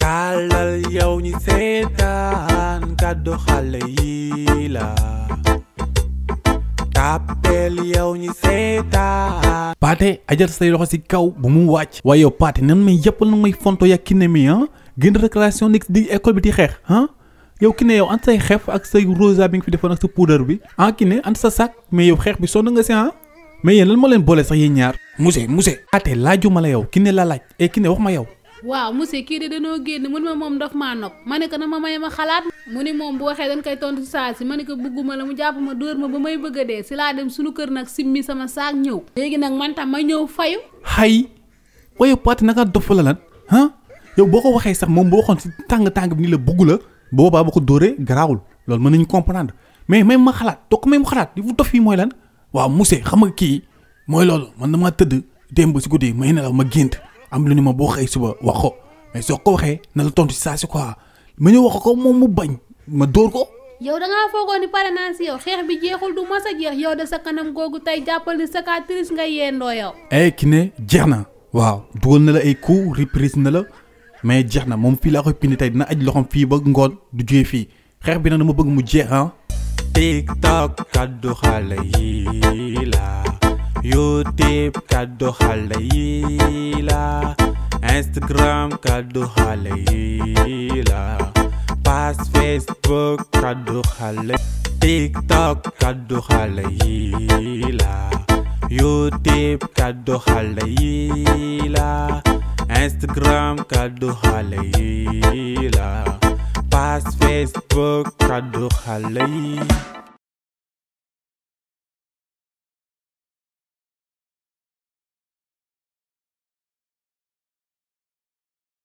tàllal yow ñi seetaan kàddu xale yi la tàppeel yow ñi seetaan. Pathé ajal say loxo si kaw bu mu wàcc. waaye yow Pathé nan may yëppal na may fonto yak Kiné mi génn récréation nekk di école bi di xeex yow Kiné yow ant say xeef ak say rosa bi nga fi defoon ak sa poudre bi Kiné ant sa sac mais yow xeex bi sonn nga si mais yéen lan moo leen boole sax yéen ñaar. monsieur Pathé laajuma la yow Kiné la laaj Kiné wax ma yow. waaw monsieur kii de dañoo génn mun ma moom daf maa nopp ma ne ko na ma may ma xalaat mu ni moom bu waxee dañ koy tontu si saa si ma ne ko bugguma la mu jàpp ma dóor ma ba may bëgg a dee si laa dem suñu kër nag simmi sama saak ñëw léegi nag man tam ma ñëw fayu xay waaye Pathé naka dof la lan yow boo ko waxee sax moom boo waxoon si tàng-tàng bi ni la bugg la boobaa boo ko dóoree garaawul loolu mën nañu comprendre mais may ma xalaat toog may ma xalaat li fu dof yi mooy lan waaw monsieur xam nga kii mooy loolu man damaa tëdd démb si guddi may nelaw ma gént am lu ni ma boo xëy suba wax ko mais soo ko waxee na la tontu si saa si quoi ma ñëw wax ko moom mu bañ ma dóor ko. yow da ngaa foogoon ni pare naa si yow xeex bi jeexul du mas a jeex yow de sa kanam googu tey jàppal ni cicatrice nga yendoo yow. Kiné jeex na waaw dugal na la ay coups reprise na la mais jeex na moom fii laa koy pindi tey dina aj loxoom fii ba ngoon du jógee fii xeex bi nag dama bëgg mu jeex TikTok kaddu xale yi la YouTube kaddu xale yi la Instagram kaddu xale yi la page Facebook kaddu xale TikTok kaddu xale yi la YouTube kaddu xale yi la Instagram kaddu xale yi la page Facebook kaddu xale yi